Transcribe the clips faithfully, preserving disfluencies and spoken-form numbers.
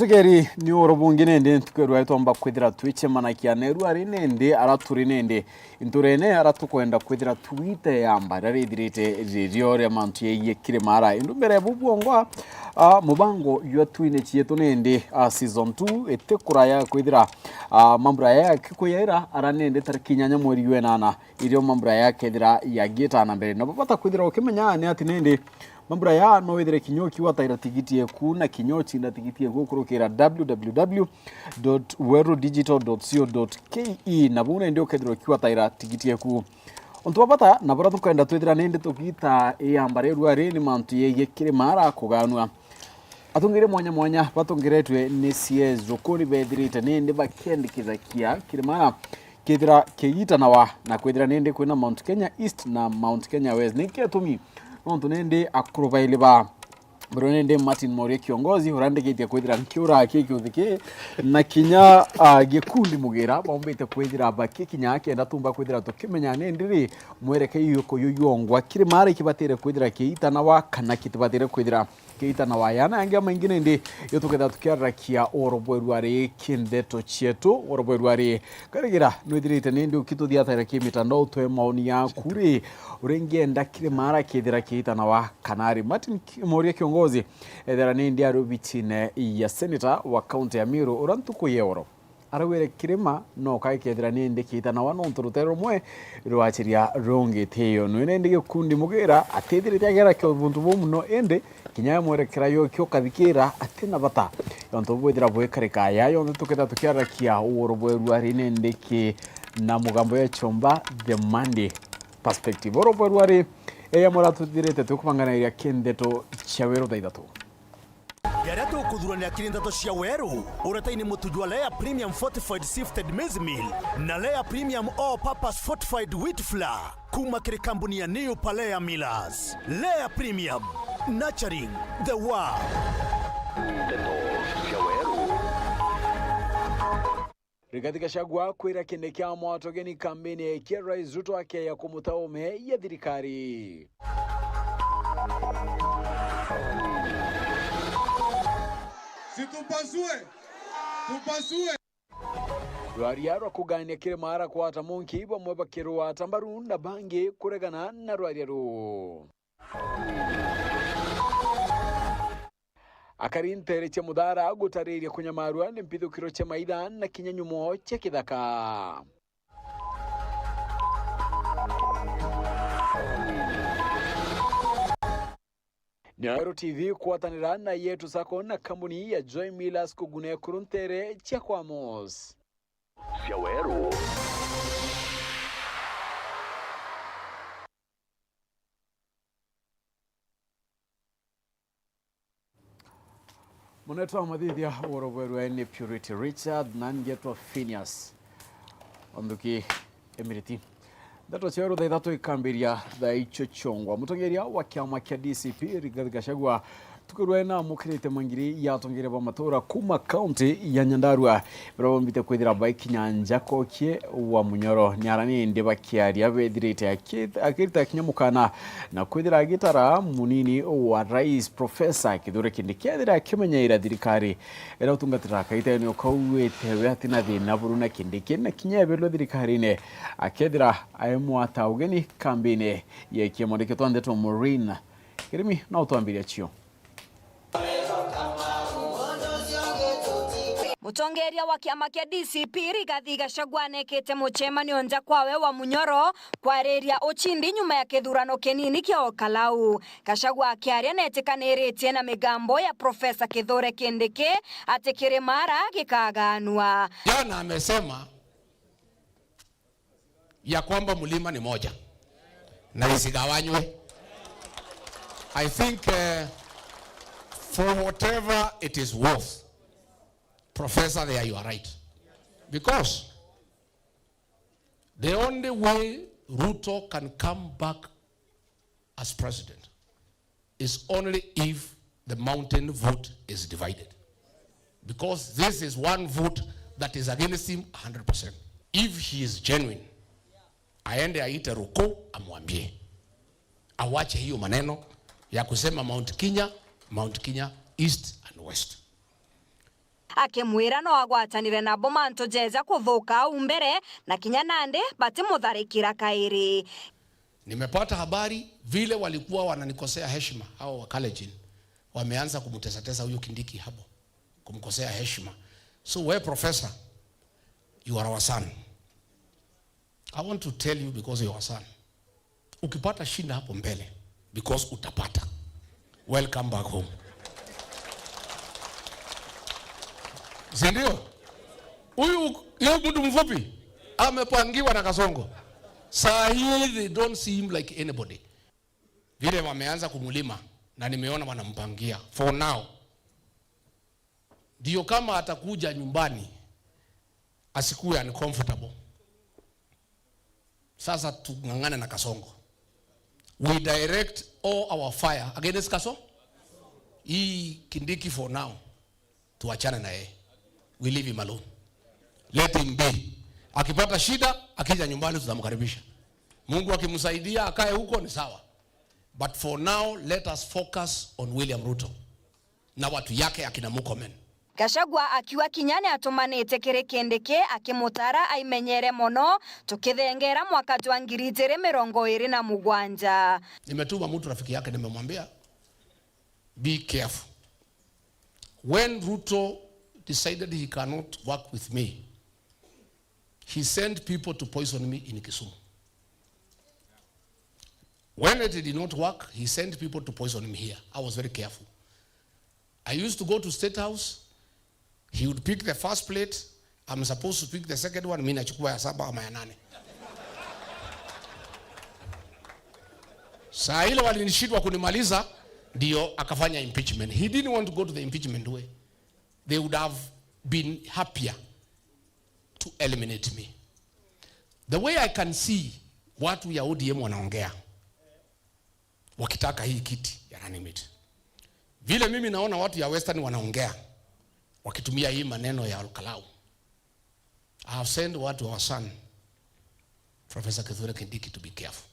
Tugeri ni oro bungi nindi ntuku ya rwari twamba kwithira twicemanakia na rwari nindi ara turi nindi nturene ara tukwenda kwithira twite yamba riria rithirite ririo ria mantu yegie kiri mara. Indu mbere ya bu bwongwa, ah, mubango jwa twine cietu nindi, ah, season two iti kuraya kwithira, ah, mambura ya kikuyaira ara nindi tariki inyanya mweri jwa enana irio mambura ya kethira yagiita na mbere. Na bata kwithira ukimenya ni ati nindi mambura ya no withire kinya ukiwataira tigiti eku na kinya ucinda tigiti eku kurukira w w w dot weru digital dot co dot k e, na buu nindi ukethira ukiwataira tigiti eku. Untu bwa bata na buria tukwenda twithira nindi tugiita iamba ria rwari ni mantu yegie kiri mara kuganua. Atongeria mwanya mwanya batongeretwe ni C S Jukuri bethirite nindi bakiandikithagia kiri mara kethira kigitanawa na kwithira nindi kwina Mount Kenya East na Mount Kenya West. Ni gitumi nontu nindi akuru baili ba buru nindi Martin Moria Kiongozi urandikitie kwithira nkiura aki kiuthi ki na kinya, ah, gikundi mugira baumbite kwithira bakikinya kenda tumba kwithira tukimenya nindi ri mwerekei yuko yuyongwa kiri mara kibatire kwithira kigitanawa kana kitibatire kwithira kigitanawa. Yana yangi amaingi nindi yo tukethira tukiararakia oro bweru ari kindeto cietu, oro bweru ari karigira nwithirite nindi ukituthiatira ki mitandao utwe maoni yaku ri uringienda kiri mara kithira kigitanawa kana ari. Martin Ki-, Moria Kiongozi ethira nindi ari obicine ya senator wa kaunti ya Meru uria ntuku ya oro arauire kirima no kaikethira nindi kiitanawa nontu rutere rumwe rwachiria rungi tiyo. Nwi nindi gikundi mugira atithirite agera kio buntu buu muno indi kinya mwerekera yo kio kathikira atina bata yontu bwithira bwikarika ya yonthe tuketha tukiarakia uguru bweru ari nindi ki na mugambo ya chomba the Monday perspective. Uguru bweru ari eya mura tuthirite tukubanganairia kindeto cia weru thaa ithatu. Jaria tukuthuranira kiri ndeto cia weru, uretaini mutu jwa Lea Premium Fortified Sifted Maize Meal na Lea Premium All Purpose Fortified Wheat Flour kuma kiri kambuni ya New Palea Millers. Lea Premium, nurturing the world. Ndeto cia weru. Rigathi Gachagua kwira Kindiki amwatwa ugeni kambini ya ikia Rais Ruto akeya kumuta ume ya thirikari. Si tupasue, tupasue. Rwaria rwa kugania kiri mara kwata munki bamwe bakirwata mbaru na bangi kuregana na rwaria ruu. Akari nteere cia Muthara gutariria kunyamarua ni mpithukiro cia maitha na kinya nyumo cia kithaka. Nyayo T V kwatanira na Yetu Sacco na kambuni ya Joy Millers kuguna ekuru nteere cia kwa Amos. Cia weru. Munetwa mathithia ugoro bweru ni Purity Richard na ngetwa Phineas Onthuki Emiriti. Ndeto cia weru thaa ithatu ikambiria thaa icio ciongwa. Mutongeria wa kiama kia D C P Rigathi Gachagua tukirwe na mukirite mangiri ya atongeria ba matura kuma kaunti ya Nyandarua baria bombite kwithira baikinya nja kokie wa Munyoro. Ni ara nindi bakiaria bethirite aki-, akirita kinya mukana na kwithira agitara munini wa rais Professor Kithure Kindiki ethira akimenyeera thirikari iria utungatira kaitene ukauite we atina thina buru na Kindiki na kinya ebelwe thirikarine akethira aimwata ugeni kambini ya kiamwandiki twa ndeto Maureen Kirimi na utwambiria cio. Mutongeria wa kiama kia D C P Rigathi Gachagua anekite mucemanio nja kwawe wa Munyoro kwariria ucindi nyuma ya kithurano kinini kia Okalau. Gachagua akiaria netikaniritie na migambo ya Professor Kithure Kindiki ati kirimara gikaganua. Jana amesema ya kwamba mlima ni moja na isigawanywe. I think, uh, for whatever it is worth, Professor, there you are right. Because the only way Ruto can come back as president is only if the mountain vote is divided. Because this is one vote that is against him a hundred percent. If he is genuine, aende aite Ruku amwambie. Awache hiyo maneno ya kusema Mount Kenya, Mount Kenya East and West. akimwira no agwatanire nabo mantu jeeja kuthuka au mbere, na kinya nandi batimutharikira kairi. Nimepata habari vile walikuwa wananikosea heshima, hao wa Kalenjin, wameanza kumtesatesa huyu Kindiki hapo, kumkosea heshima. So we professor, you are our son. I want to tell you because you are our son. Ukipata shida hapo mbele, because utapata. Welcome back home. Si ndio? Huyu, huyu mtu mfupi amepangiwa na Kasongo. Saa hii they don't see him like anybody. Vile wameanza kumulima na nimeona wanampangia. For now. Ndio kama atakuja nyumbani, asikuwe uncomfortable. Sasa tung'ang'ane na Kasongo. We direct all our fire against Kaso-, hii Kindiki for now. Tuachane na yeye. We leave him alone. Let him be. Akipata shida, akija nyumbani tutamkaribisha. Mungu akimsaidia akae huko ni sawa. But for now, let us focus on William Ruto na watu yake akina Murkomen. Gachagua akiuga kinya ni atumanite kiri Kindiki akimutara aimenyere mono, tukithengera mwaka jwa ngiri ijiri mirongo iri na mugwanja. Nimetuma mtu rafiki yake, nimemwambia, "Be careful." When Ruto decided he cannot work with me, he sent people to poison me in Kisumu. When it did not work, he sent people to poison me here. I was very careful. I used to go to State House, he would pick the first plate, I'm supposed to pick the second one, mimi nachukua ya saba ama ya nane. Saa ile walinishindwa kunimaliza, ndio akafanya impeachment. He didn't want to go to the impeachment way. They would have been happier to eliminate me. The way I can see watu ya O D M wanaongea wakitaka hii kiti ya running mate. Vile mimi naona watu ya Western wanaongea wakitumia hii maneno ya Ol Kalou. I have sent watu, our son, Professor Kithure Kindiki, to be careful.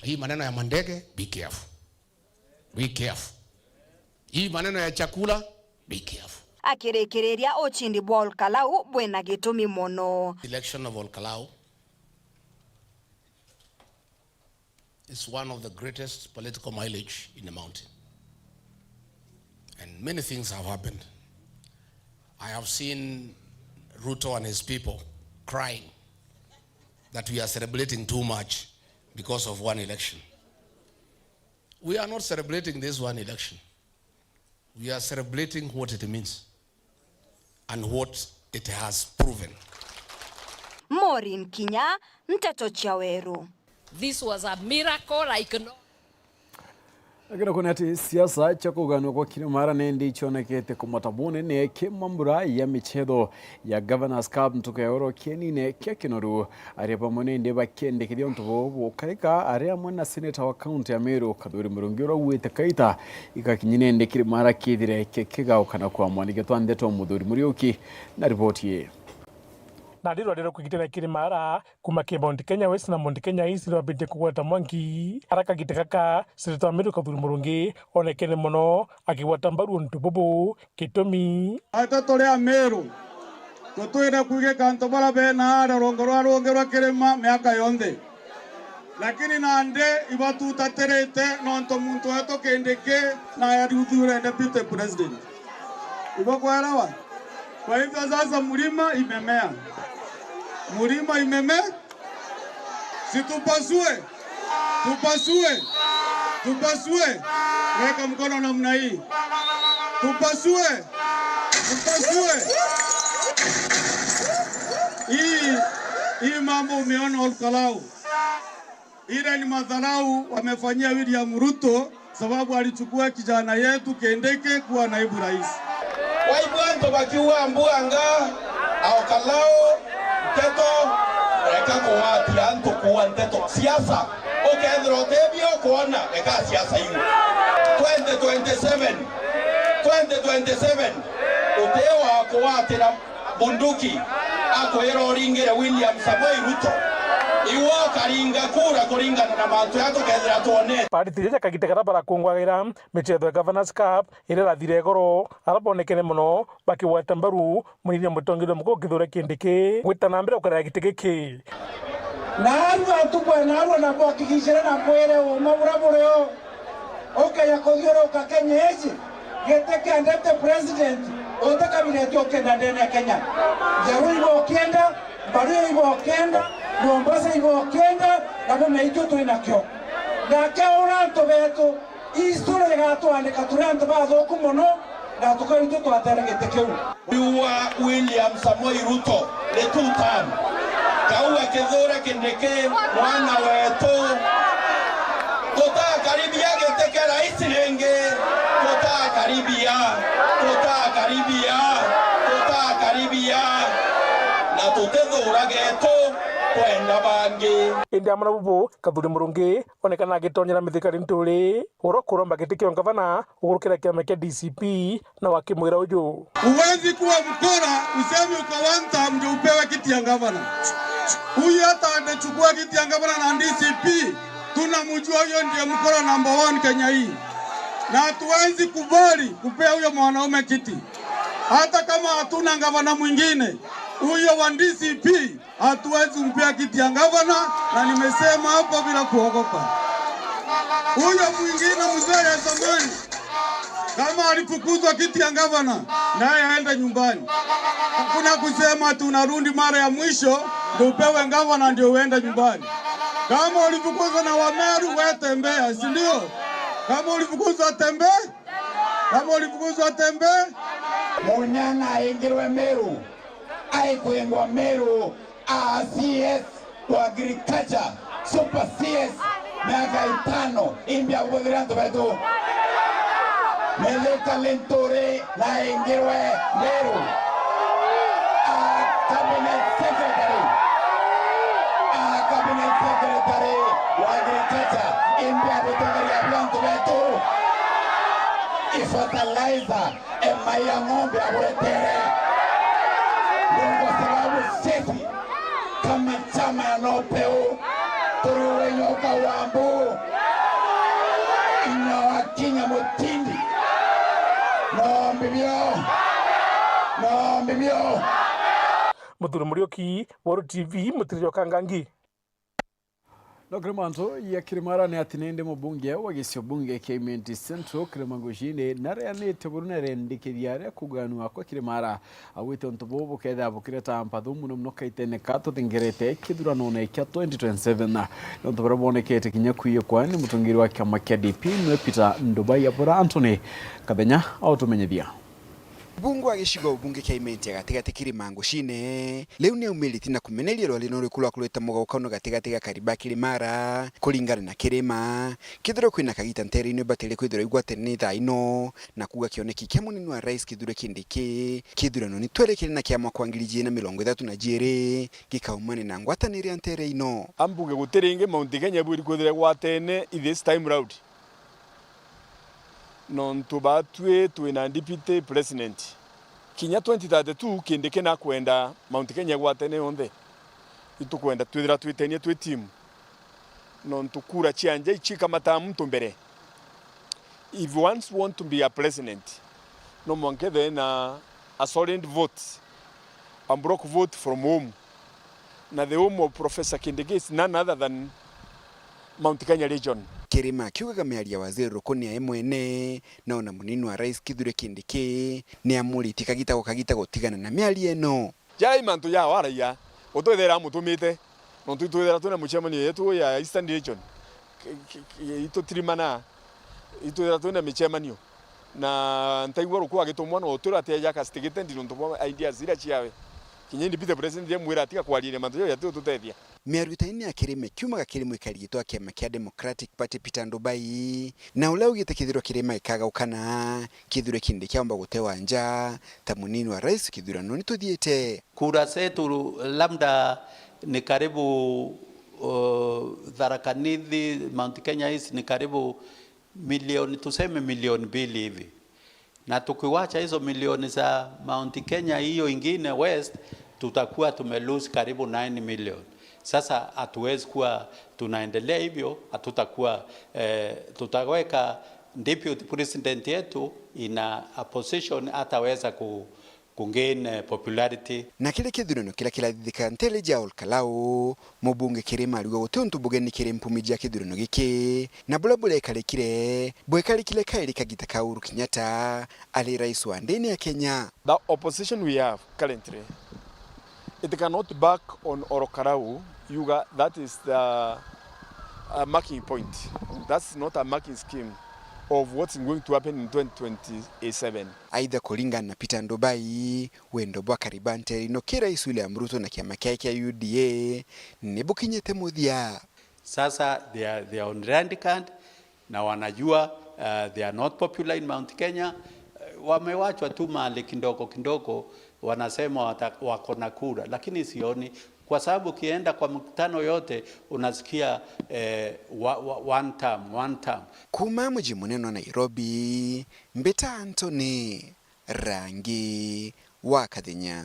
Hii maneno ya mandege, be careful. Be careful. Hii maneno ya chakula, be careful. Akirikiriria, ucindi bwa Ol Kalou bwina gitumi mono. Election of Ol Kalou is one of the greatest political mileage in the mountain. And many things have happened. I have seen Ruto and his people crying that we are celebrating too much because of one election. We are not celebrating this one election. We are celebrating what it means and what it has proven. Maureen Kinya, Nteto cia Weru. This was a miracle like no. Lakini kuna ati siasa cia kuganwa kwa Kirimara nindi icionekete kumota bunene ki mambura ya michetho ya Governors Cup ntuku ya oro kienine kia Kinoru. Aria bamwe nindi bakendekithia untu buu bukarika, ari amwe na seneta wa kaunti ya Meru, Kathuri Murungi, uria auite kaita igakinyi nindi Kirimara kithire ki-, kigaukana kwa mwaniki twa ndeto Muthuri Muriuki na riboti ii. Na rirwa rero kwigitira Kirimara, kuma ki Mount Kenya West na Mount Kenya East rwambitie kugweta mwanki. Ara kagita gaka, seneta wa Meru Kathuri Murungi onekene mono akigwata mbaru untu bubu. Gitumi? Ata turi Ameru, tutwire kwigika antu bara bena aria rwongo rwa rungi rwa kirima miaka yonthe. Lakini nandi ibatutatirite nontu muntu wetu Kindiki na ya ruthure deputy president. Ibokwelewa? Kwa hivyo sasa mlima imemea. Mlima imemea. Si tupasue. Tupasue. Tupasue. Weka mkono namna hii. Tupasue. Tupasue. Hii, hii mambo umeona Ol Kalou. Ile ni madharau wamefanyia William Ruto. Sababu alichukua kijana yetu Kindiki kuwa naibu rais. Kwa hivyo antu bakiuga mbuga nga, Ol Kalou, nteto, reka kugwatira antu kuua nteto. Siasa, ukethira utibio kwona, reka siasa iu. Twenty twenty-seven, twenty twenty-seven, uti wa kugwatira bunduki, akwira uringire William Samoei Ruto. Iwe ukaringa kura kuringana na mantu jaria tukethira twonete. Bariti jaja kagita karia barakungwagira micetho ya Governors Cup iria irathire igoro, aria bonekene mono bakigweta mbaru munini wa mutongeria mukuru Kithure Kindiki gwita na mbere gukarira giti giki. Naarua ntuku ya naarua na kuhakikishira na kwire uuma buria buri o, ukeja kuthiuruka Kenya iji, giti kia deputy president uti cabinet ukienda ndene ya Kenya. Njaruo ibo ukienda, Mbaruya ibo ukienda, Mombasa ibo ukienda, na bume itu twi nakio. Nake ura antu betu, history igatwandika turi antu bathuku mono, na tukaitwe twatere giti kiu. Riu wa William Samoei Ruto ni two term. Kaua Kithure Kindiki mwana wetu. Tutakaribia giti kia rais ringi. Tutakaribia. Tutakaribia. Tutakaribia. Na tutithura getu kwenda bangi. Indi amwe na bubu, Kathuri Murungi onekana agitonyera Mithika Linturi, uria ukuromba giti kia ungavana gugurukira kiama kia D C P, na wakimwira uju. Huwezi kuwa mkora useme uko one term ndio upewe kiti ya gavana. Huyu hata angechukua kiti ya gavana na D C P, tunamjua huyo ndiye mkora number one Kenya hii. Na hatuwezi kubali kupea huyo mwanaume kiti. Hata kama hatuna gavana mwingine, huyo wa D C P hatuwezi mpea kiti ya gavana, na nimesema hapo bila kuogopa. Huyo mwingine mzee ya zamani, kama alifukuzwa kiti ya gavana, naye aende nyumbani. Hakuna kusema ati unarudi mara ya mwisho ndio upewe gavana ndio uende nyumbani. Kama ulifukuzwa na Wameru, we tembea, si ndio? Kama ulifukuzwa, tembea. Kama ulifukuzwa, tembea. Munya naingirwe Meru, aikwingwa Meru, a C S wa agriculture, super C S, miaka itano, imbi akubuthira antu betu. Mithika Linturi naingirwe Meru, a cabinet secretary, a cabinet secretary wa agriculture, imbi abutongeria bwa antu betu. Ifertilizer, emai ya ng'ombe aburetere. Ndio kwa sababu sisi kama chama ya NOPEU turi wenyoka wa mbu, inya wa kinya mutindi. Nombi bio, nombi bio. Muthuri Muriuki, Weru T V, Mutiriri wa Kangangi. No kiri mantu ya Kirimara ni ati nindi mubunge wa gisio bunge kia Imenti Central, Kirima Ngushini, nareanite buru na rendikiria ria kuganua kwa Kirimara. Augite untu buu bukethira bukireta mpathu muno muno kaitene ka tuthingerete kithuranone kia twenty twenty-seven. Ni untu buria bwonekete kinya kwiyikwa ni mutongeri wa kiama kia D P, nwe Peter Ndubai, abura Anthony Kathenya autumenyithia. Mbunge wa gicigo bunge kia Imenti ya gatigati Kirima Ngushine, riu ni aumiritie na kumeneria rwari no rwiku rwa kureta mugao kau no gatigati ga Kariba Kirimara. Kuringana na Kirima, kethirwa kwina kagita ntere ino ibatire kwithirwa igwatene ni thaa ino, na kuuga kioneki kia munini wa rais Kithure Kindiki, kithurano ni twerekere na kia mwaka wa ngiri ijiri na mirongo ithatu na jiiri gikaumane na ngwatanire ya ntere ino. Ambuge gutiri ingi Mount Kenya ibwiri kwithirwa igwatene i this time round. Nontu batwi twina deputy president. Kinya twenty thirty-two Kindiki nakwenda Mount Kenya igwatene yonthe. Itukwenda twithira twitenie twi team. Nontu kura cia nja icikamata muntu mbere. If you once want to be a president, no mwanka ithe na a solid vote, a block vote from home. Na the home of Professor Kindiki is none other than Mount Kenya region. Kirima akiugaga miario ya waziri rukuni ae mwene, na ona munini wa rais Kithure Kindiki ni amuritie kagita gwa kagita gutigana na miario ino. Jai mantu ja waraia, utwethera amutumite, nontu itwethera twina mucemanio yetu ya Eastern region. Ki-, ki-, ki-, itutirimana, itwethera twina micemanio. Na ntaigua ruku agitumwa no utwira ati aja castigate ndi nontu bwa ideas iria ciawe. Kinya indi Peter President amwira atiga kwariria mantu jau yati ututethia. Miario ta ino ya Kirima ikiumaga kiri mwikari giti wa kiama kia Democratic Party Peter Ndubai, na uria augite kithirwa Kirima ikagaukana, Kithure Kindiki aumba gutewa nja ta munini wa rais kithurano ni tuthiite. Kura zetu labda ni karibu, uh, Tharaka Nithi, Mount Kenya East ni karibu milioni, tuseme milioni mbili hivi. Na tukiwacha hizo milioni za Mount Kenya, hiyo ingine West, tutakuwa tumelose karibu nine million. Sasa hatuwezi kuwa tunaendelea hivyo, hatutakuwa, eh, tutaweka deputy president yetu in a, a position hataweza ku, ku gain, eh, popularity. Na kiri kithurano kiria kirathithika ntere ja Ol Kalou, mubunge Kirima ariuga guti untu bugeni kiri mpumi ja kithurano giki, na buria burekarikire, bwekarikire kairi kagita ka Uhuru Kenyatta ari rais wa ndene ya Kenya. The opposition we have currently, it cannot back on Ol Kalou, yuga that is the, uh, marking point. That's not a marking scheme of what's going to happen in twenty twenty-seven. Aidha, kuringana na Peter Ndubai, wendo bwa Kariobangi North kiri Rais William Ruto na kiama kiae kia U D A ni bukinyite muthia. Sasa they are, they are on rally card na wanajua, uh, they are not popular in Mount Kenya. Uh, wamewachwa tu mahali kidogo kidogo, wanasema wata-, wako na kura, lakini sioni, kwa sababu ukienda kwa mkutano yote unasikia, eh, wa, wa, one term, one term. Kuuma muji munene wa Nairobi, mbita Anthony Rangi wa Kathenya.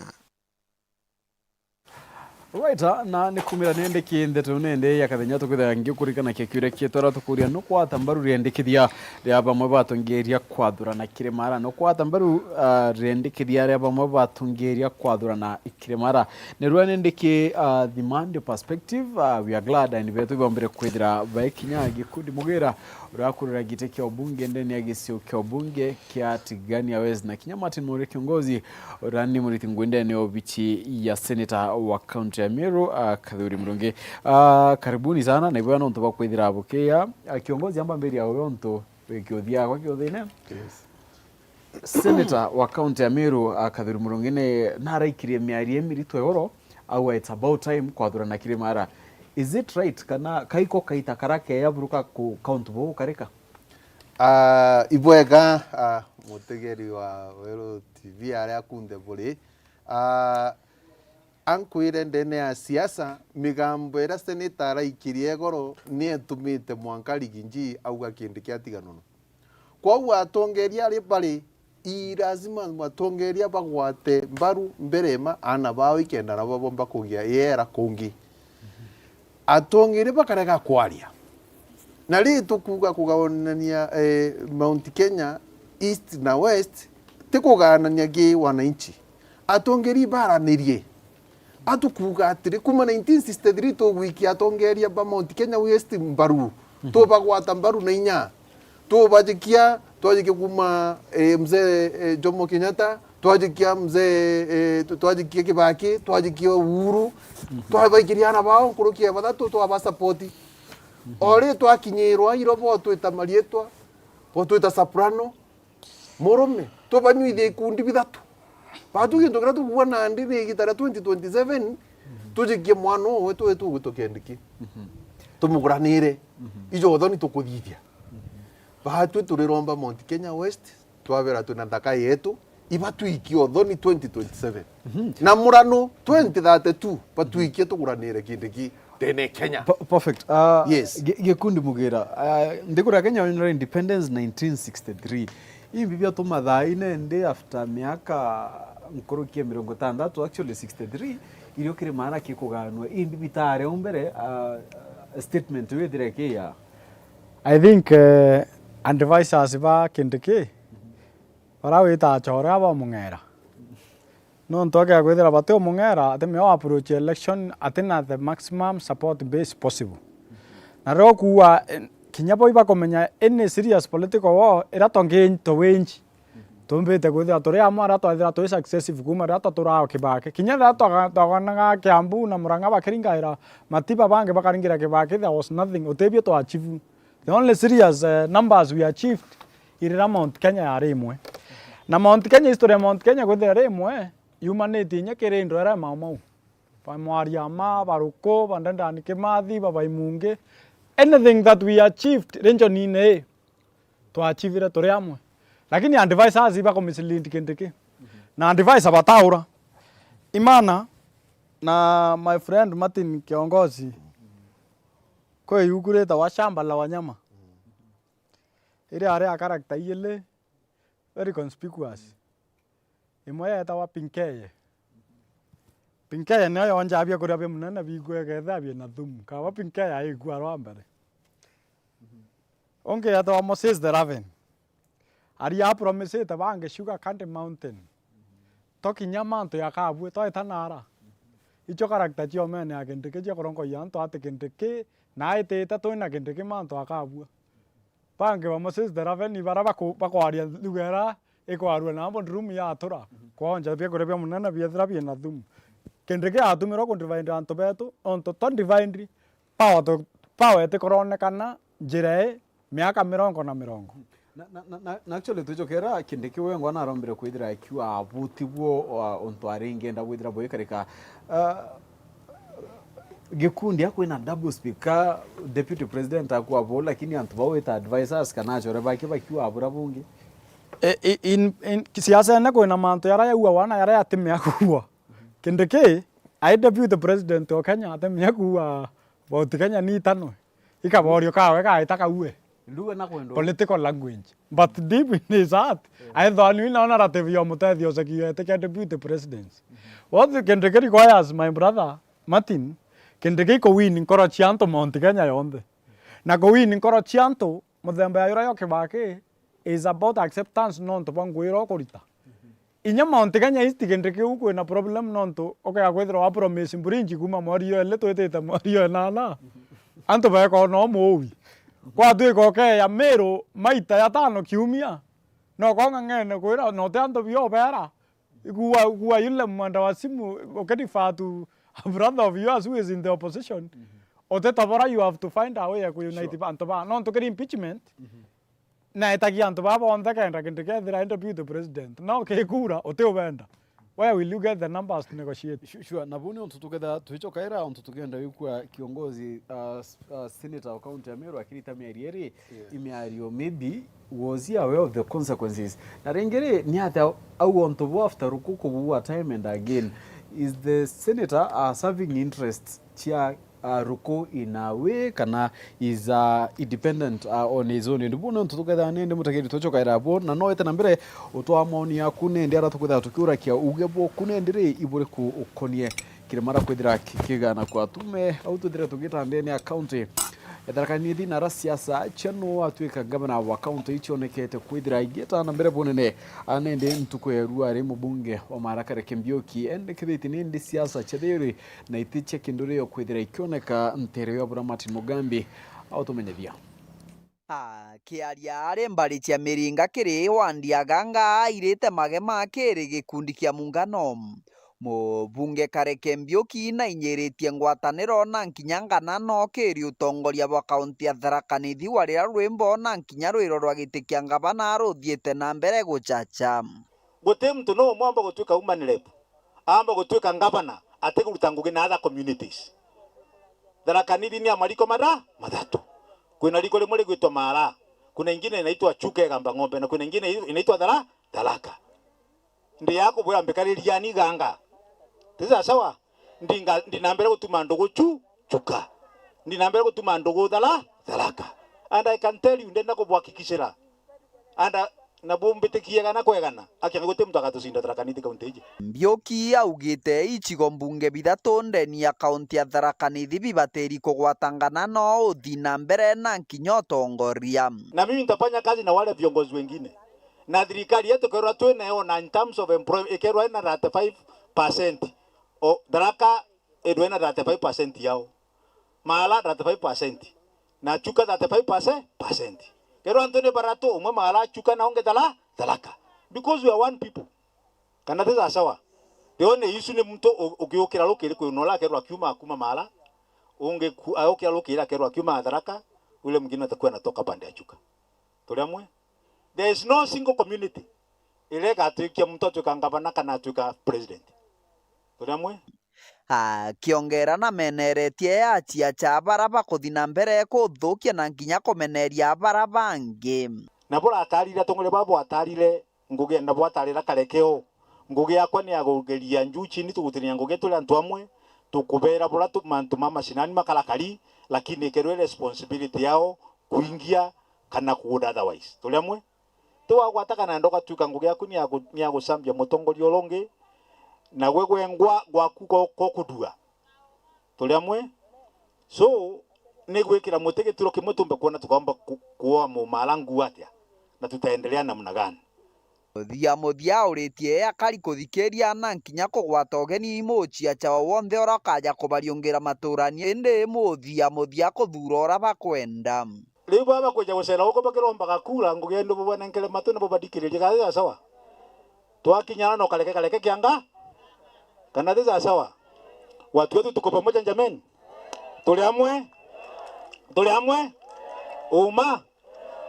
Right, ah, na ni kumira nende ki ndeto nende ya Kathenya tukwithira ngiukurikana kia kiuria kietu ara tukuria nukwata mbaru riendikithia ria bamwe batongeria kwathurana Kirimara, nukwata mbaru, ah, riendikithia ria bamwe batongeria kwathurana Kirimara. Ni rua nende ki, ah, Thimandi Perspective, ah, we are glad and betu bombire kwithira baikinya gikundi mugira urakurira giti kia ubunge ndene ya gisio kia ubunge kia Tigania West na kinya Martin Mure kiongozi uria ni muriti ngui ndene ya obichi ya seneta wa kaunti ya Meru, ah, Kathuri Murungi. Ah, karibuni sana, na ibwega nontu bwa kwithira bukiya. Ah, kiongozi, amba mbiria uria untu wikiuthia gwa kiuthine. Yes. Seneta wa kaunti ya Meru, ah, Kathuri Murungi ni naraikirie miario imirito igoro, auga it's about time kwathurana Kirimara. Is it right kana kaiko kaita kara keya buru ka ku-, kauntu buu gukarika? Ah, ibwega, ah, mutegeri wa Weru T V aria kunthe buri. Ah, ankwire ndene ya siasa, migambo iria seneta araikirie igoro ni etumite mwanka Rigiji auga kindi kia tiganono. Kwou atongeria ari bari, i lazima atongeria bagwate mbaru mbere ma aana bao ikenda nabo bomba kugia iera kungi. Atongeria bakarega kwaria. Na ri tukuuga kugawanania, eh, Mount Kenya East na West, ti kugaanania gi wananchi. Atongeria ibaranirie. Atukuuga atiri, kuma nineteen sixty-three tugwikia atongeria ba Mount Kenya West mbaru. Mhm. Tubagwata mbaru na inya. Tubajikia, twajikia kuma, eh, mzee, eh, Jomo Kenyatta, twajikia mzee, eh, tu-, twajikia Kibaki, twajikia Uhuru, mhm, twabaikiria aana bao nkuruki ya bathatu, twaba support. Mhm. O ri twakinyirwa, iro botwita marietwa, botwita soprano, murume, tubanyuithia ikundi bithatu. Batu gintu kiria tukuuga nandi ni igita ria twenty twenty-seven, tujikie mwana uwe tuwe tugwitwa Kindiki. Mhm. Tumuguranire. Mhm. Ijo uthoni tukuthithia. Mhm. Batwi turiromba Mount Kenya West, twabera twina nthaka yetu, ibatwikie uthoni twenty twenty-seven. Mhm. Na murano twenty thirty-two, batwikie tuguranire Kindiki ndene Kenya. Per-, perfect. Ah, yes. Gi-, gikundi mugira. Ah, nthiguru ya Kenya yonere independence nineteen sixty-three. Imbi biatuma thaa ine ndi after miaka nkuruki ya mirongo itandatu, actually sixty-three, irio Kirimara kikuganwa. Imbi bitare umbere, ah, statement iu ithire ikiya? I think, eh, advisors ba Kindiki, bara wita achore aba mung'era. Nontu akeya kwithira bati umung'era, ati mio approach election, ati na the maximum support base possible. Na rio kuuga, eh, kinya bo ibakumenya any serious political war, ira tongi to wage, tumbite kwithira turi amwe aria twathira twi successive kuuma riria twaturaga Kibaki. Kinya riria twaga-, twaganaga Kiambu na Murang'a bakiringaira Matiba, bangi bakaringira Kibaki, there was nothing, utibio twa achieve. The only serious, eh, numbers we achieved iriria Mount Kenya yari imwe. Na Mount Kenya, history ya Mount Kenya kwithira iri imwe, yumanitie inya kiri Ndwera ya Mau Mau. Ba Mwariama, Baruku, ba Dedan Kimathi, ba Baimungi. Anything that we achieved region-ini ii, twachievire turi amwe. Lakini advisors ibakumislead Kindiki. Na advisor bataura. Imana na my friend Martin Kiongozi, kwi ibuku ritawa Shamba la Wanyama. Iri ari a character iili very conspicuous. Imwe yetawa Pinkeye. Pinkeya nio yonjaa biakuria bia munene bigwegethea biina thumu. Kaba Pinkeya aikua rwa mbere. Ungi etagwa Moses the Raven. Aria apromisite bangi sugar candy mountain. To kinya mantu ya kabue, to etanara. Icio character cia omene ya Kindiki cia kurongoia antu ati Kindiki, na aitite twina Kindiki mantu akabua. Bangi ba Moses the Raven bara baku-, bakwaria lugha ira ikwarua na abo room ya atura. Kwonja biakuria bia munene biethira biina thumu. Kindiki atumirwe ku divide antu betu, ontu to divide, power to, power itikoronekana njira ii miaka mirongo na mirongo. Na, na, na, na, na actually twicokera Kindiki wengwa narombire kwithira akiuga abu tiguo, uh, untu ari ngienda kwithira buikarika. Uh, gikundi akwina double speaker, deputy president akwa bo, lakini antu bau ita advisors kana achore bake bakiuga abura bungi. E, i-, in, in, siasene kwina mantu yara yauawa na yara yatimea kuua. Kindiki, ai deputy president o Kenya, atimea kuua bauti Kenya ni itanwe. Ikaborio kawe gaita kaue. Nduwe na kwendwa. Political language. But deep in his heart, aethwa ni na narrative ya mutethio ucekiyo etikia deputy presidents. What Kindiki requires, my brother Martin, Kindiki iko win nkoro cia antu Mount Kenya yonthe. Na ku win nkoro cia antu, muthemba ya yura yo Kibaki is about acceptance nontu bwa ngugi iria ukurita. Inya Mount Kenya East Kindiki u kwina problem nontu ukea kwithirwa wa promise bridge kuma mweri yo eli twitite mweri yo enana. Antu beekona umuui. Kwatwika ukeya Meru maita jatano kiumia. No konga ng'ene kwira, no ti antu bio ubera. Kuwa, kuwa yule mwenda wa simu, ukirifaa to a brother of yours who is in the opposition. Utitobora, you have to find a way ya ku unite antu ba. Nontu kiri impeachment, na etagia antu baa bonthe kenda Kindiki kethira ende deputy president. No kikura, utiubenda. Where will you get the numbers to negotiate? Sure, sure. Na buni untu tuketha twichokaira, untu tukenda wikua kiongozi, uh, s-, uh, senator wa county ya Meru akirita miario iri, i miario maybe was he aware of the consequences. Na ringi ri, ni atia au untu bu after rukuku bu wa time and again? Is the senator, uh, serving interests cia uh, Ruku in a way, kana is, uh, independent, uh, on his own. Ndi bwona untu tukethaa nindi mutegeri tucokaira bwo, na no ete na mbere utwaa maoni yaku nindi ara tukethaa tukiurakia uge bwoku nindi ri iburiku ukonie kirima ra kwithira ki-, kigana kwa tume au twithire tugita ndene ya county. Etharakanithi na ara siasa cia nuu atwika ngavana wa county icionekete kwithira igita na mbere bunene. Ana indi ntuku ya rua ari mubunge wa Maara Kareke Mbiuki endekithitie nindi siasa cia thiuri na iti cia kindurio kwithira ikioneka ntere ya bura Martin Mugambi autumenyethia. Akiaria ari mbari cia Miringa kiri wandi ya Ganga airite magema kiri gikundi kia Muungano, mubunge Kareke Mbiuki nainyiritie ngwataniro na nkinya nganano kiri utongoria bwa kaunti ya Tharaka Nithi wa riria rwimbo na nkinya rwiro rwa giti kia ngavana ruthiite na mbere guchacha. Guti muntu no umwe aumba gutuika woman rep, aumba gutuika ngavana, atikuruta ngugi na other communities. Tharaka Nithi ni ya mariko matha-, mathatu. Kwina riko rimwe rigwitwa Maara, kuna ingine inaitwa Chuka Igamba Ng'ombe, na kuna ingine inaitwa Thara-, Tharaka. Ndi ya kubwira mbikaririani Ganga. Ti sawa? Ndinga-, ndi na mbere gutuma ndugu chu-, Chuka. Ndi na mbere gutuma ndugu Thara-, Tharaka. And I can tell you, ndenda kubwakikishira. And, uh, na bumbitikie gana kwa igana, akianga guti muntu agatucinda Tharaka Nithi kaunti iji. Mbiuki augite icigo mbunge bithatu ndeni ya kaunti ya Tharaka Nithi bibatiri kugwatangana no uthi na mbere na nkinya utongoria. Na mimi nitafanya kazi na wale viongozi wengine. Na thirikari yetu ikerwa twinayo na in terms of employment, ikerwa ina thirty-five percent. O, Tharaka irwe na thirty-five percent yao. Maara thirty-five percent. Na Chuka thirty-five percent. Kethirwa antu ni baratu, umwe Maara, Chuka na ungi Thara-, Tharaka. Because we are one people. Kana ti sawa? The only issue ni muntu u-, ugiukira rukiri kwina uria akerwa akiuma, akuma Maara, ungi ku-, aukira rukiri akerwa akiuma Tharaka, ule mwingine atakuwa anatoka pande ya Chuka. Turi amwe? There is no single community iria igatuikia muntu atuika ngavana kana atuika president. Turi amwe? Akiongera na meneretie aciacha bara bakuthi na mbere kuthukia na nkinya kumeneria bara bangi. Na buratarire, atongoria baba bwatarire ngugi, na bwatarira Karekeo, ngugi yakwa ni ya kugeria njuu chini, tugutithania ngugi turi antu amwe, tukubera bura tu-, mantu ma mashinani makarakari, lakini ikerwe responsibility yao kuingia kana kuguda otherwise. Turi amwe? Ti wagwata kana ndo ugatuika ngugi yaku ni ya gu-, ni ya gucambia mutongoria uria ungi, Na gwe gwengwa gwaku go-, gokudua. Turi amwe? So, ni gwikira muti gituro kimwe tumbe kwona tukaomba ku-, kuoa mumara nguu atia, na tutaendelea namna gani? Muthia muthia auritie akari kuthikiria na nkinya kugwata ugeni muciaca o wonthe uria ukaja kubariungira maturani, indi muthia muthia kuthuura uria bakwenda. Riu baba kwija gucera guku bakirombaga kura, ngugi indi bubanenkere matu na bubathikiririe, kana ti sawa? Twakinyana no kareke kareke kianga, kana ti sawa? Watu wetu tuko pamoja jameni, turi amwe, turi amwe, uma.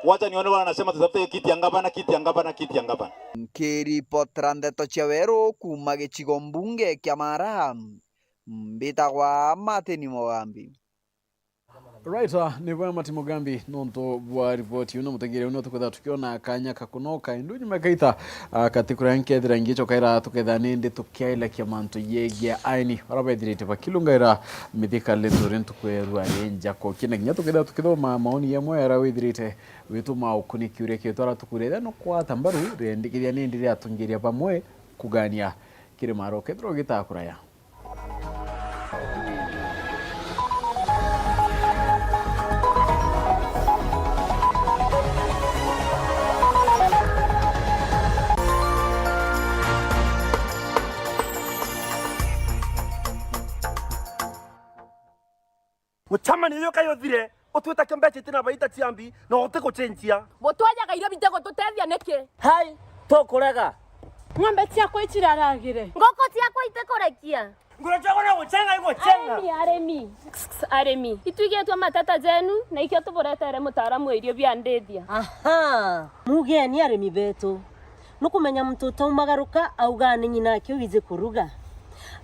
Wacha nione wale wanasema tutafute kiti ya gavana, kiti ya gavana, kiti ya gavana. Nkiripotera ndeto cia weru kuuma gicigo mbunge kia Mara, mbitagwa Martin Mugambi. Right, uh, ni bwa Martin Mugambi nontu bwa ripoti iu, na mutegere uno tukwetha tukiona kanya kakunoka indu nyuma kaita, uh, kati kuria nkethira ngicho kaira tuketha nindi tukiailekia mantu yegia aini bara bethirite bakilungaira mithika letu ri ntuku ya rua ri njako. Kina kinya tuketha tukithoma maoni yamwe ara withirite wituma ukuniki uria kietwara tukurethia no kwata mbaru riendikithia nindi riatungiria bamwe kugania kiri maro kethirwa gitakuraya. Mucemanio uyu kai uthire, utwita kio mbeca itina baita cia mbi, na uti gucenjia. Butwajaga irio bite gututethia niki? Hai, tukurega. Ng'ombe ciakwa iciraragire. Ngũkũ ciakwa itikurekia. Ngũrũ ciakwa no gucenga igucenga. Arimi, arimi. Arimi, itwigitwe mateta jenu, na ikio tuburetere mutaaramu wa irio bia ndithia. Aha, mugeni arimi betu. Nukumenya muntu utaumagaruka auga ni nyina ake wiji kuruga.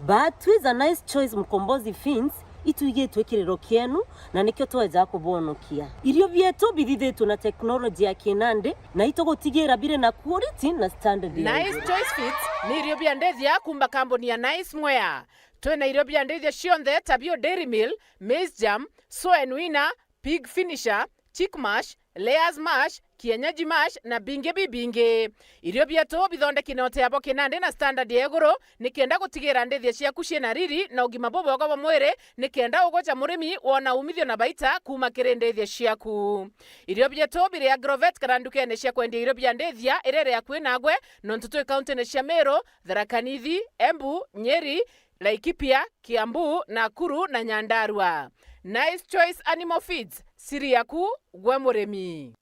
But with a nice choice Mkombozi Feeds, itwigitwe kiriro kienu, na nikio tweja kubonokia. Irio bietu bithithitwe na teknoloji ya kinandi, na itugutigira biri na quality na standard ya Nice iguru. Choice Feeds ni irio bia ndithia kuuma kambuni ya Nice Mwea. Twina irio bia ndithia cionthe ta bio Dairy Meal, Maize Germ, Soen Winner, Pig Finisher, Chick Mash, Layers Mash, Kienyeji Mash na bingi bibingi. Irio bietu bithondeki na uteabo kinandi na standard ya iguru, nikenda gutigira ndithia ciaku ciina riri na ugima bubwega bwa mwiri, nikenda ugoja murimi wona umithio na baita kuuma kiri ndithia ciaku. Irio bietu biri Agrovet kana ndukene cia kwendia irio bia ndithia iria iri akui nagwe, nontu twi kauntine cia Meru, Tharaka Nithi, Embu, Nyeri, Laikipia, Kiambu, Nakuru na Nyandarua. Nice Choice Animal Feeds, siri yaku gwe murimi.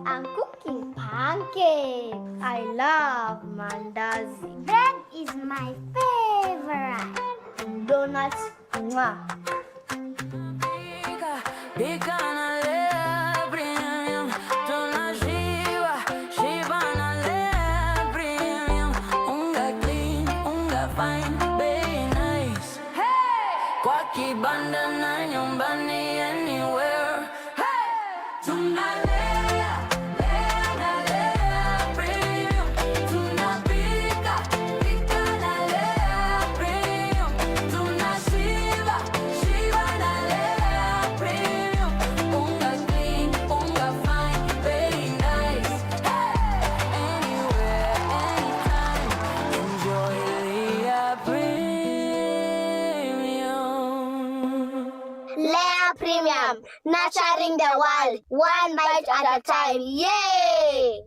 I'm cooking pancakes. I love mandazi. Bread is my favorite. Donuts, mwah. Pika, pika na Lea Premium. Tunashiba, shiba na Lea Premium. Unga clean, unga fine, bei nice. Hey! Kwa kibanda na nyumbani, anywhere. Hey! Tunalea, lea na Lea Premium. Tunapika, pika na Lea Premium. Tunashiba, shiba na Lea Premium. Unga clean, unga fine, very nice. Hey! Anywhere, anytime. Enjoy Lea Premium. Lea Premium, nurturing the world, one bite at a time. Yay!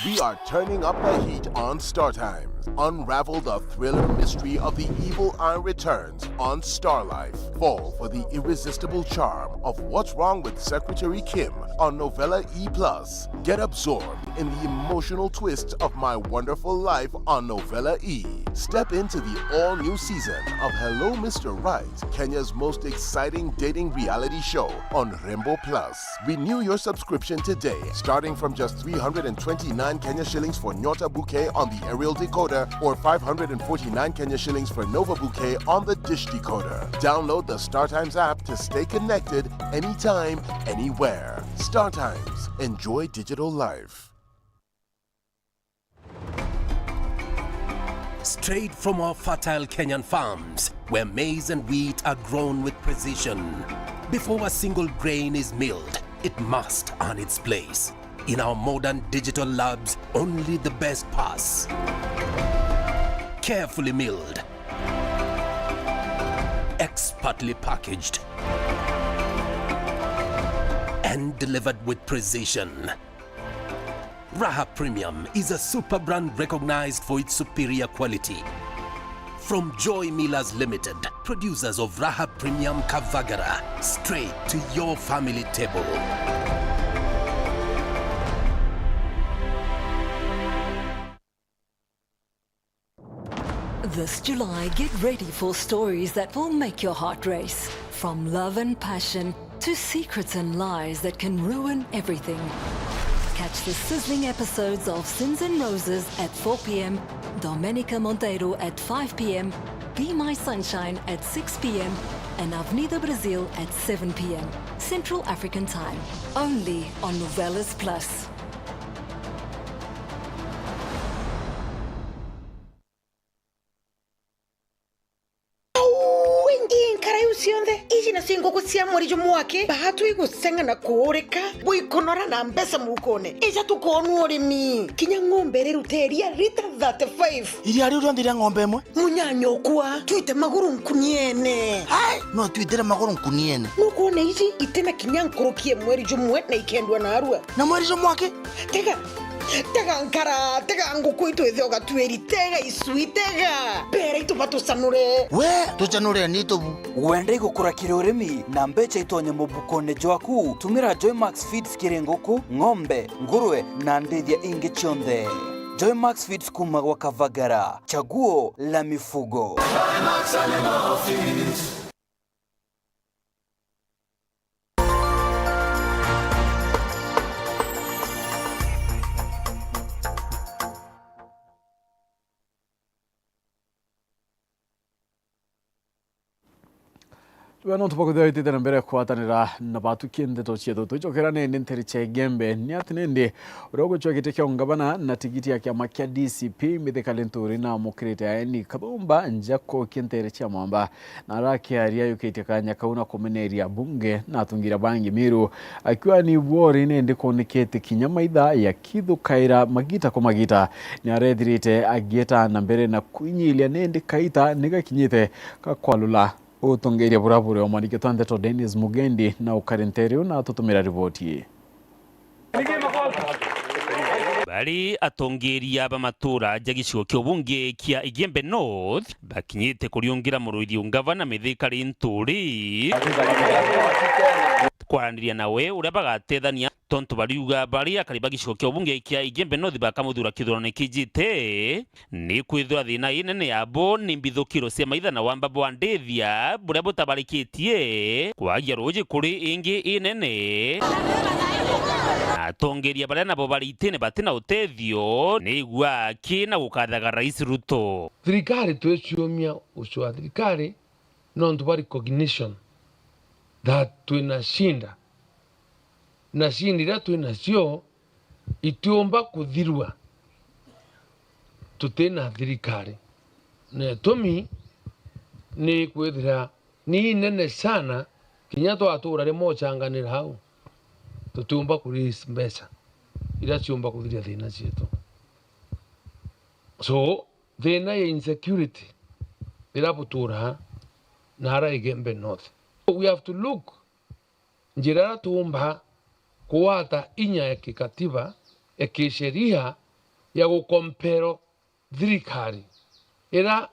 We are turning up the heat on Star Times. Unravel the thriller mystery of the Evil Eye Returns on Star Life. Fall for the irresistible charm of What's Wrong with Secretary Kim on Novella E plus. Get absorbed in the emotional twists of My Wonderful Life on Novella E. Step into the all-new season of Hello Mister Right, Kenya's most exciting dating reality show on Rembo Plus. Renew your subscription today, starting from just three hundred and twenty-nine Kenya shillings for Nyota Bouquet on the aerial decoder or five hundred and forty-nine Kenya shillings for Nova Bouquet on the dish decoder. Download the StarTimes app to stay connected anytime, anywhere. StarTimes. Enjoy digital life. Straight from our fertile Kenyan farms, where maize and wheat are grown with precision. Before a single grain is milled, it must earn its place. In our modern digital labs, only the best pass. Carefully milled, expertly packaged, and delivered with precision. Raha Premium is a super brand recognized for its superior quality. From Joy Millers Limited, producers of Raha Premium Kavagara, straight to your family table. This July, get ready for stories that will make your heart race. From love and passion to secrets and lies that can ruin everything. Catch the sizzling episodes of Sins and Roses at four p.m., Domenica Monteiro at five p.m., Be My Sunshine at six p.m., and Avenida Brasil at seven p.m. Central African Time, only on Novelas Plus. Au, ingi nkara iu cionthe, iji nacio nguku cia mweri jumwaki, baatwi guceng'a na kuurika, bwikunora na mbeca mukone. Ija tukoonua urimi. Kinya ng'ombe iriruta iria rita thirty-five. Iria riu rionthe ria ng'ombe imwe? Munyanyokwa, twite maguru nkuniene. Ai, no twitire maguru nkuniene. Nukwona iji itina kinya nkuruki ya mweri jumwe na ikendwa narua. Na mweri jumwaki? Tega, tega nkara, tega nguku itu ithe ugatuiri, tega icui, tega. Mbere itu batucanure. We, tucanure ni tubu. Wenda igukura kiri urimi na mbeca itonye mubukone jwaku, tumira Joymax Feeds kiri nguku, ng'ombe, ngurwe na ndithia ingi cionthe. Joymax Feeds kuma gwa Kavagara, chaguo la mifugo. Tube nontu bwa kwithirwa itite na mbere kwatanira na batuki ndeto cietu. Twicokera nindi nteri cia Igembe, ni ati nindi uria ugucua giti kia ungavana na tigiti ya kiama kia D C P Mithika Linturi na amukirite aeni Kathumba nja kukia nteri cia mwamba. Na arakiaria ayukitie kanya kau na kumeneria bunge na atungira bangi Miru. Akiwa ni bwori nindi kunikite kinya maitha ya kithukaira magita kwa magita. Ni arethirite agieta na mbere na kwinyilia nindi kaita ni gakinyite ga kwalula utongeria bura buri o mwaniki twa ndeto Dennis Mugendi na ukari nteriu na atutumira riboti ii. Bari atongeria ba matura ja gicigo kia ubunge kia Igembe North bakinyite kuriungira muruithio ngavana Mithika Linturi kwaraniria nawe uria bagatethania, tontu bariuga bari akari ba gicigo kia ubunge kia Igembe North bakamuthura kithurano kijite. Ni kwithirwa thina inene yabo ni mbithukiro cia maitha na wamba bwa ndithia buria butabarikitie kwagia ruuji kuri ingi inene. Na atongeria baria nabo bari itine batina utethio ni igua aki na gukathaga Rais Ruto. Thirikari twiciumia gucua thirikari nontu bwa recognition that twina shinda, na shinda iria twinacio itiumba kuthirua tutina thirikari. Na itumi ni kwithira ni inene sana, kinya twatura rimwe ucanganira au, tutiumba ku raise mbeca iria ciumba kuthiria thina cietu. So, thina ya insecurity iria buturaa na ara Igembe North. We have to look njira iria tuumba kugwata inya ya kikatiba, ya kisheria ya gukompero thirikari iria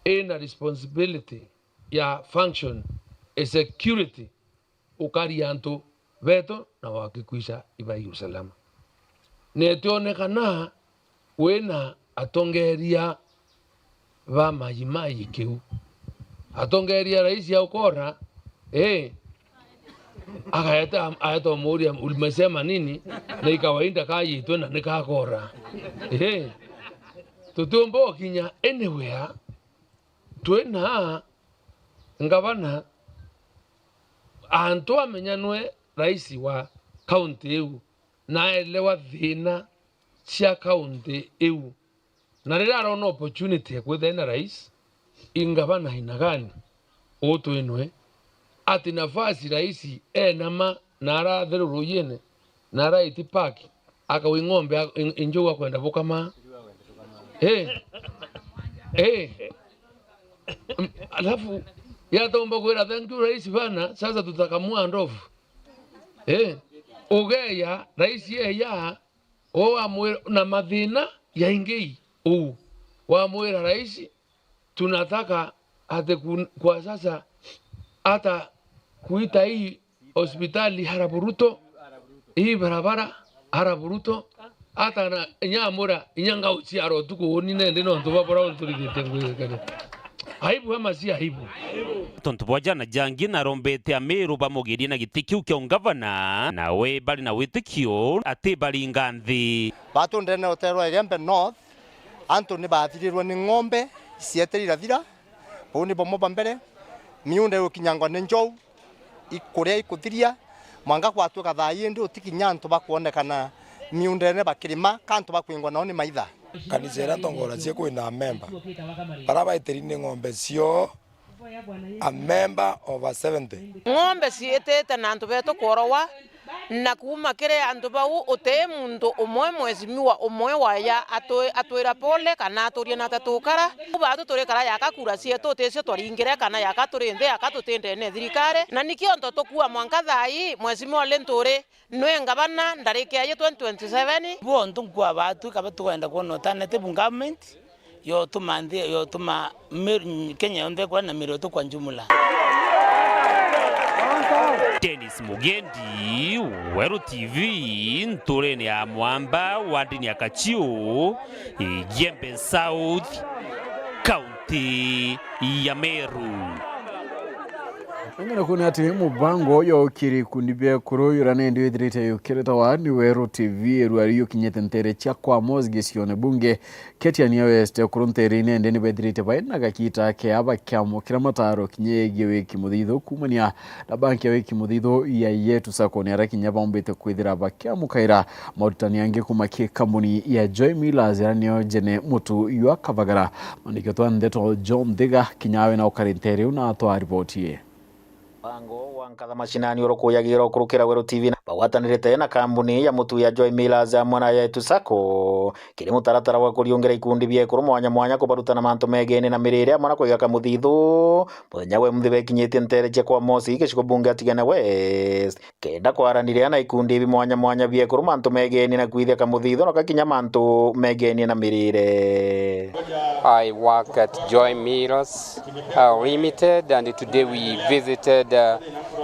ina responsibility ya function ya security ukari antu betu na wakikwisha ibai usalama. Na itionekana wina atongeria ba Maji Maji kiu. Atongeria rais ya ukora, eh, Akaeta, aeta umuria, "Ulimesema nini?" Na ikawaida kayitwe na nikakora. Ehe. Tutiumba ukinya anywhere. Twina ngavana, antu amenya nwe rais wa kaunti iu, na aelewa thina cia kaunti iu. Na riria arona opportunity ya kwithira ena rais, i ngavana aina gani? Uu twinwe, ati nafasi rais enama na arathiru ruuyine, na araiti park, akawi ng'ombe a-, in-, injou akwenda bukama. Eh. Eh. Mm, alafu, yatomba kwira, "Thank you, rais bana, sasa tutakamua ndovu." Eh. Ugeya, rais yeya, uu wamwira, na mathina yaingi uu. Wamwira, "Rais, tunataka ati kun-, kwa sasa hata kuita hii hospitali hara Buruto, hii barabara hara Buruto, hata na inya amura, inya ngauciara utuku uni nende nontu bwa bura unturithite ngwigikania." Aibu ama si aibu? Tontu bwa jana jangi narombete Amiru bamugirie na giti kiu kia ungavana, nawe bari na witikio ati baringa nthi. Batu ndene rutere rwa Igembe North, antu ni bathirirwe ni ng'ombe, cieteri irathira, bau ni bamwe ba mbere, miunda igukinyangwa ni njou, ikuria ikuthiria, mwanka gwatuika thaa ii indi utikinya antu bakwonekana miundene bakirima, ka antu bakwingwa nao ni maitha. Kanisa iria ntongoragia kwina amemba bara baitiri ni ng'ombe cio, a member over seventy. Ng'ombe ciitite na antu betu kworowa, na kuuma kiri antu bau uti muntu umwe mwecimiwa umwe waya atwi-, atwira pole kana aturie na tatukara. Batu turikara yaka kura cietu uticio twaringire kana yaka turi nthi yaka tuti ndene thirikari. Na nikio nto tukua mwanka thaa ii mwecimiwa Linturi nwe ngavana ndariki ya twenty twenty-seven. Bonthe nkua batu kaba tukwenda kwona alternative government yotuma nthi, yotuma mi-, Kenya yonthe ikura na miru yetu kwa jumla. Dennis Mugendi, Weru T V, nturene ya Mwamba, wardini ya Kachiu, Igembe South, kaunti ya Meru. Ung'ana kuona ati mubango uyu ukiri ikundi bia ekuru yura nindi withirite yukiritawa ni Weru T V, erua riu yukinyite ntere cia kwa Amos gicione bunge kia Tigania West. Ekuru ntere ii nende ni bethirite baina gakita kea bakiamukira mataro kinya yegie wiki muthithu kumania na banki ya wiki muthithu ya Yetu Sacco, ni aria kinya baumbite kwithira bakiamukaira maurutani angi kuma ki kambuni ya Joy Millers, aria nio Jene Mutu ywa Kavagara. Mwandiki wetu wa ndeto John Thiga kinya awe na ukari ntere iu na atwaa riboti ii. Mubango wa nkatha macinani urukuyagira ukurukira Weru T V na bagwatanirite na kambuni ya Mutu ya Joy Millers amwe na Yetu Sacco kiri mutaratara wa kuriungira ikundi bia ekuru mwanya mwanya kubaruta na mantu megeenie na mirire amwe na kwiga kamuthithu. Muthenya wa imuthi bekinyitie ntere cia kwa Mosi gicigo bunge ya Tigania West kenda kwaraniria na ikundi ibi mwanya mwanya bia ekuru mantu megeenie na kwithia kamuthithu na gakinya mantu megeenie na mirire. I work at Joy Mills, uh, Limited, and today we visited, uh,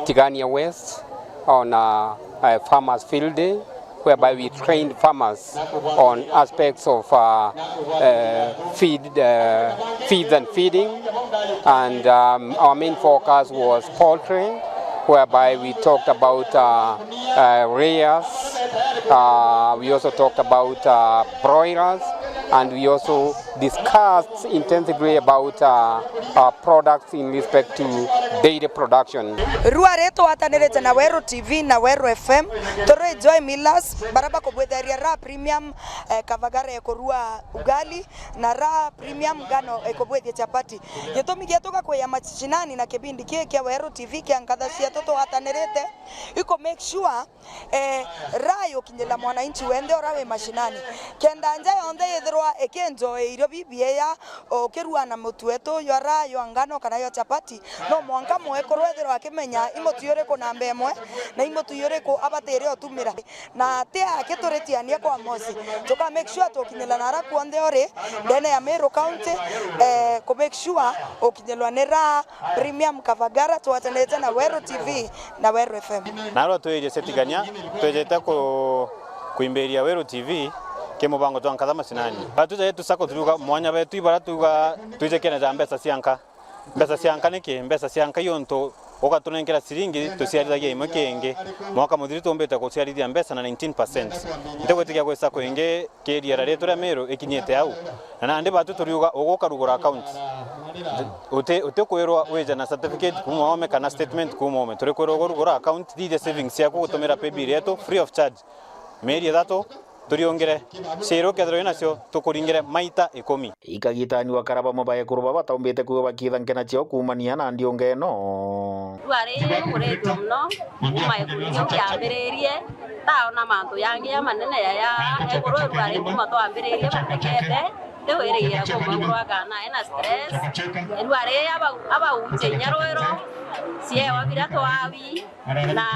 Tigania West on, uh, a farmers field day, whereby we trained farmers on aspects of, uh, uh, feed, uh, feeds and feeding, and, um, our main focus was poultry, whereby we talked about, uh, uh, layers. Uh, we also talked about, uh, broilers, and we also discussed intensively about, uh, uh, products in respect to dairy production. Rua ri twatanirite na Weru T V na Weru F M, turi Joy Millers, bara bakubwitheria ra premium, eh, kavagara ikurua ugali, na ra premium ngano ikubwithia chapati. Gitumi gietu ga kwiya macinani na kibindi kii kia Weru T V kia nkatha cietu twatanirite, iku make sure eh, ra yukinyira mwananchi wenthe ura wi mashinani. Kenda nja yonthe yithirwa ikienjoy irio bibiea, ukirua na mutu wetu jwa ra, jwa ngano kana jwa chapati, no mwanka mwekuru ethirwa akimenya i mutu uriku namba imwe na i mutu uriku abatire utumira. Na ti aki turi Tigania kwa Mosi, tuka make sure tukinyira nara kuonthe uri ndene ya Meru County, eh, ku make sure ukinyirwa ni ra premium kavagara twatanite na Weru T V na Weru F M. Narua twijite Tigania, twijite ku-, kuimbiria Weru T V ki mubango jwa nkatha macinani. Bara twijite Yetu Sacco turuga mwanya betu ibara tuga twije kene ja mbeca cia nka. Mbeca cia nka niki? Mbeca cia nka i untu Ugatunenkera ciringi, tuciarithagia imwe kiingi. Mwaka muthiru tuumbite guciarithia mbeca na nineteen percent. Ntigwitikia gwisa kwingi, kiri area rietu ria Meru ikinyite au. Na nandi batu turiuga uguka rugura account. Uti, utikwirwa wije na certificate kuuma ome kana statement kuuma ome. Turikwirwa ugu rugura account, thithia savings ciaku gutumira paybill yetu free of charge. Mieri ithatu, turiungire. Ciiru kethirwa winacio, tukuringire maita ikumi. Ikagitani wa karaba mo baekuru baba bataumbite kwigua bakiitha nkena ciao kuumania na ndiunga ino. Rua riri rukuritue mono, kuma gikundi kiu kiambiririe, taona mantu jangi jamanene jaja ekuru rua riri kuma twambiririe batekete, tiwirigira kumwe ekuru akana ena stress. Rua riri aba-, abaunje inya rwiro, ciewa bira twawi, na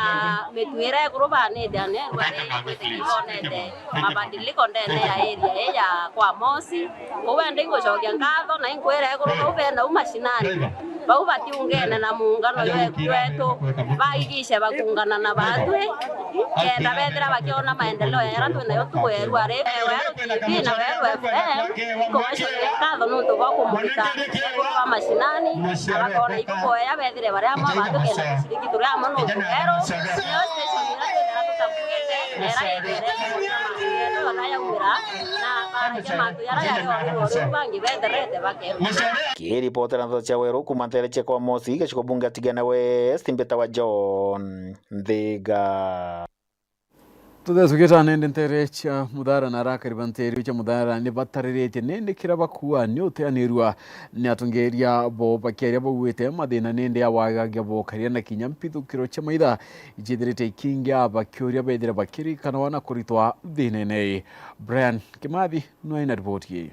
mituire ekuru banite ane, rua riri ikwitikia ibonete mabadiliko ndene ya area ii ya kwa Mosi. Kou ende ingucokia nkatho na inkwira ekuru bau bena u mashinani, bau batiungene na muungano jwetu, bagigishe bakungana na batwi, kenda bethira bakiona maendeleo jaria twinayo ntuku ya rua riri. Weru T V na Weru F M, nkumacokia nkatho nontu bwa kumurika ekuru ba mashinani, na bakona ibuku ya bethire baria amwe batwi kenda tuciriki turi amwe nontu Weru niyo station iria twithira tutambugite, na iria yethire yaumira, na baragia mantu jaria jari o riu bangi betherete bakeruta. Kiripotera ndeto cia Weru kuuma nteere cia kwa Mosi, gicigo bunge Tigania West, mbitawa John Nthiga. Tuthecukite nindi nteere cia Muthara na arakari ba nteere cia Muthara ni batariritie nindi kiria bakuua ni uteanirua ni atongeria bo bakiaria bauite mathina nindi ya wagagia bo karia na kinya mpithukiro cia maitha iciithirite ikiingia bakiuria bethire bakirikanwa na kuritwa thinene. Brian Kimathi nwe na riboti ii.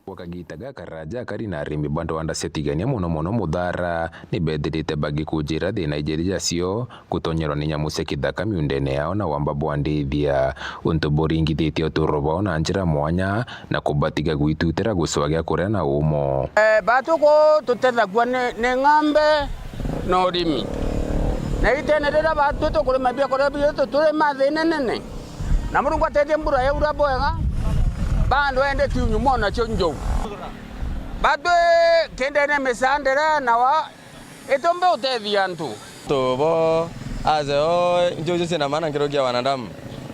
Gwa kagiita gakaraja, akari na arimi ba ndwanda cia Tigania, mono mono Muthara, ni bethirite bagikunjira thina ijiri jacio, gutonyorwa ni nyamu cia kithaka miundene yao na wamba bwa ndithia, untu buringithitie uturo bwao na njira mwanya, na kubatiga gwitutira gucwa gia kuria na umo. Eh, batuku tutethagua ni, ni ng'ombe na urimi. Na itene riria batu tukurima biakuria bitu, turi mathina nene. Na Murungu atethia mbura yaura bwega, bandu ende tiunyu mona cio njou. Batwi kindene misandira na wa itumbi utethia antu. Tu bo aze o njou icio ciina maana nkirukia wanadamu.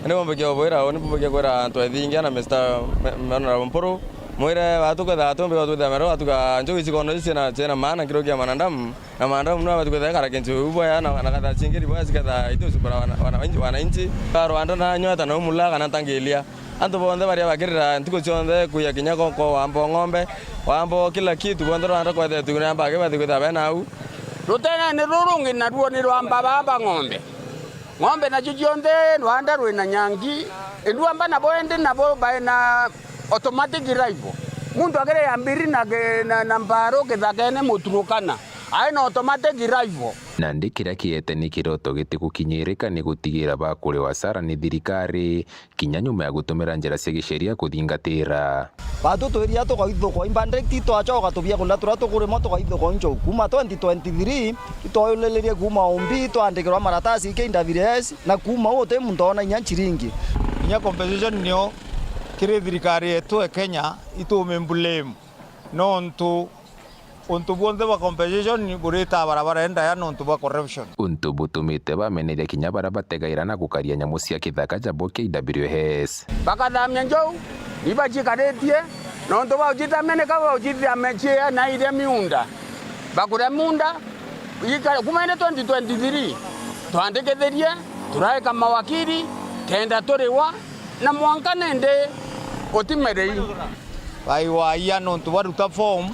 Ni bombekia ubwira, ni bombekia kwira antu ethingia na Mister Me-, Honorable Mpuru, mwire batu kwetha atumbi batwithia mero, batuga njou ici kono icio ciina, ciina maana nkirukia mwanadamu. Na maandamano no batwithia kara kintu u bwaya na, na katha cingiri bwaya ciketha itucubura wana, wana, wananchi. Ba Rwanda na nyweta na umula kana ntangilia. Antu bonthe baria bakirira ntuku cionthe kuya kinya koko wambo ng'ombe, wambo kila kitu bonthe Rwanda kwethetwe na mbage bathi kwitha bena au. Rutenene ruru rungi naruo ni rwa mbaba ba ng'ombe. Ng'ombe nacio cionthe Rwanda rwina nyangi, indwamba nabo indi nabo baina automatic rifle. Muntu akiri ya mbiri na, na, na mbaro kithakene muturukana. Ai na automatic rifle. Nandi kiria kiete ni kiroto gitigukinyirika ni gutigira bakuriwa asara ni thirikari, kinya nyuma ya gutumira njira cia gisheria kuthingatira. Batu twiria tukaithukwa imbandirikti twacoka tubia kuria turia tukurima tukaithukwa incho. Kuma twenty twenty-three, itwaulilirie kuma umbi, itwandikirwa maratasi K W S, na kuma uu uti muntu oona inya nchiringi. Inya compensation nio kiri thirikari yetu e Kenya, itume blame. Nontu untu bwonthe bwa compensation buritaa barabara endaya nontu bwa corruption. Untu butumite bameneria kinya baria bategaira na gukaria nyamu cia kithaka jabo K W S. Bakathamia njou, ibacikaritie, nontu baucitamia nika baucithamia ciea na iria miunda. Bakuria miunda, ika-, kuma indi twenty twenty-three, twandikithirie, turaika mawakiri, kenda turiwa, na mwanka nindi utimerei. Bai waia nontu baruta form,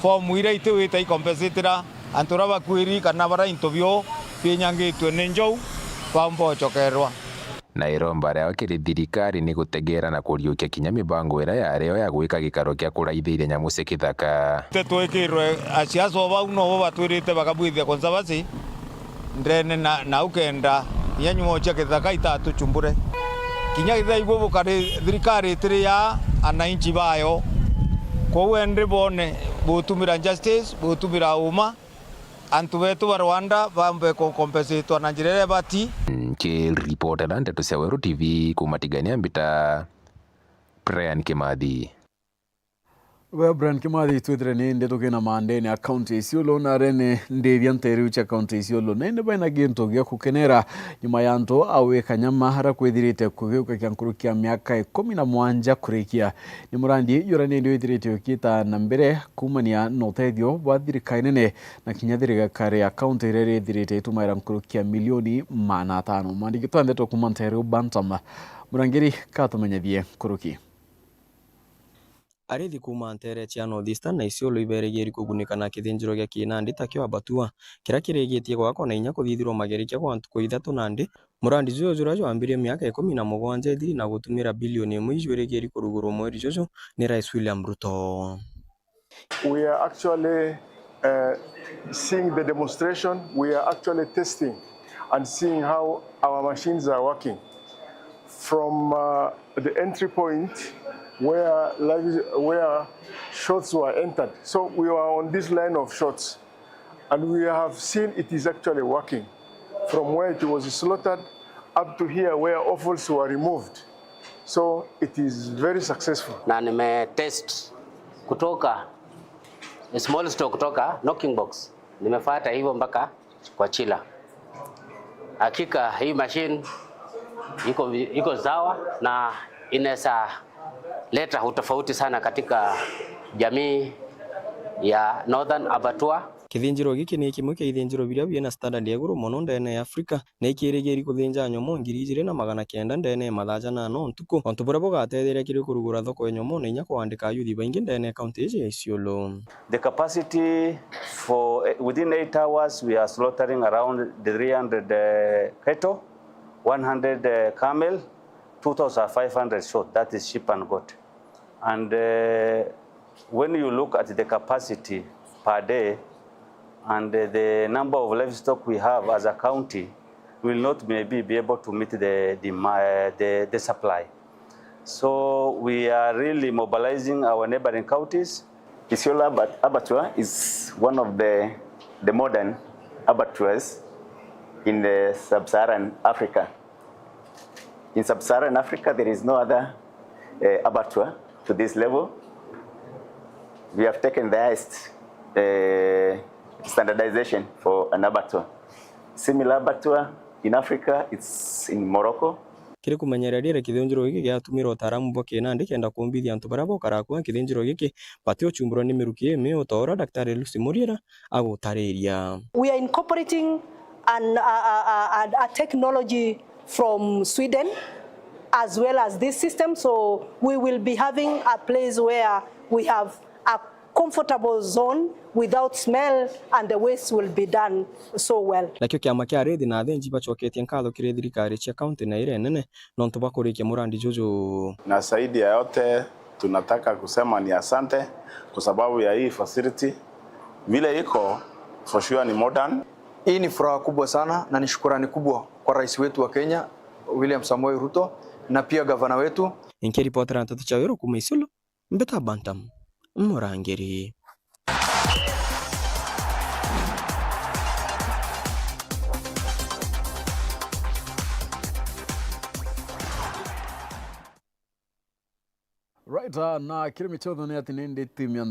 form iria itiwite ikompensitira antu aria bakwiri kana baria into bio binyangitwe ni njou, baumba ucokerwa. Na iromba riao kiri thirikari ni gutegera na kuriukia kinya mibango iria yario ya gwika gikaro kia kuraithiria nyamu cia kithaka. Te twikirwe asiasa o bau nobo batwirite bakabwithia conservancy, ndene na, na ukenda inya nyumo cia kithaka itatuchumbure. Kinya githea ibo bukari thirikari itiri ya ananchi bayo. Kwou endi bone butumira justice, butumira uma, antu betu ba Rwanda bambe kukompensitwa na njira iria ibati. Nkiripotera ndeto cia Weru T V kuma Tigania mbita Brian Kimathi. We Brian Kimathi, twithire ni ndeto kina maandene ya kaunti Isiolo na rene ndithia nteriu cia kaunti Isiolo. Na indi baina gintu gia kukenera nyuma ya antu a wika nyama ara kwithirite kugiukakia nkuruki ya miaka ikumi na mwanja kurikia. Ni murandi jura ni ndi withirite ukita na mbere kumania na utethio bwa thirikari nene na kinya thirikari ya kaunti iria rithirite itumaira nkuruki ya milioni maana atano. Mwandiki twa ndeto kuma nteriu Bantam, Murangiri katumenyethie nkuruki. Arithi kuuma nteere cia North Eastern na Isiolo ibeerigiri kugunika na kithinjiro gia kinandi takio Abattoir, kiria kirigitie gwakwa na inya kuthithirwa magerekia gwa ntuku ithatu nandi. Murandi juju juria jwambirie miaka ikumi na mugwanja ithiri na gutumira bilioni imwe ijwirigiri kurugurwa mweri juju ni Rais William Ruto. We are actually, uh, seeing the demonstration. We are actually testing and seeing how our machines are working. From, uh, the entry point where live, where shots were entered. So we were on this line of shots, and we have seen it is actually working. From where it was slaughtered up to here where offals were removed. So it is very successful. Na nimetest kutoka small stock, kutoka knocking box. Nimefuata hivyo mpaka kwa chiller. Hakika hii machine iko, iko sawa na inaweza leta utofauti sana katika jamii ya Northern Abattoir. Kithinjiro giki ni kimwe kia ithinjiro biria biina standard ya iguru mono ndene ya Afrika, na ikirigiri kuthinja nyomo ngiri ijiri na magana kenda ndene ya mathaa janana o ntuku, untu buria bugatetheria kiri kurugura thoko ya nyomo na inya kwandika ayuthi baingi ndene ya kaunti iji ya Isiolo. The capacity for, eh, within eight hours, we are slaughtering around the three hundred, eh, cattle, one hundred, eh, camel, two thousand five hundred short, that is sheep and goat. And, eh, when you look at the capacity per day and, eh, the number of livestock we have as a county, we will not maybe be able to meet the demand, the, the supply. So we are really mobilizing our neighboring counties. Isiolo Abat-, Abattoir is one of the, the modern abattoirs in the sub-Saharan Africa. In sub-Saharan Africa, there is no other, eh, abattoir to this level. We have taken the highest, eh, standardization for an abattoir. Similar abattoir in Africa, it's in Morocco. Kiri kumenyereria kithinjiro giki giatumira utaaramu bwa kinandi kenda kumbithia antu baria bokara akua kithinjiro giki bati uchumbirwa ni miruki imi, o ta uria Daktari Lucy Muriera agutariria. We are incorporating an, a, a, a, a, a technology from Sweden as well as this system, so we will be having a place where we have a comfortable zone without smell and the waste will be done so well. Nakio kiama kia arithi na athinji bacoketie nkatho kiri thirikari cia kaunti na iria inene nontu bwa kurikia murandi juju. Na zaidi ya yote, tunataka kusema ni asante kwa sababu ya hii facility. Vile iko, for sure ni modern. Hii ni furaha kubwa sana na ni shukurani kubwa kwa rais wetu wa Kenya, William Samoei Ruto, na pia gavana wetu. Nkiripotera nteto cia Weru kuuma Isiolo, Mbeta Bantam, Murangiri. Right, ah, na kiri michezo ni ati ni ndi timu ya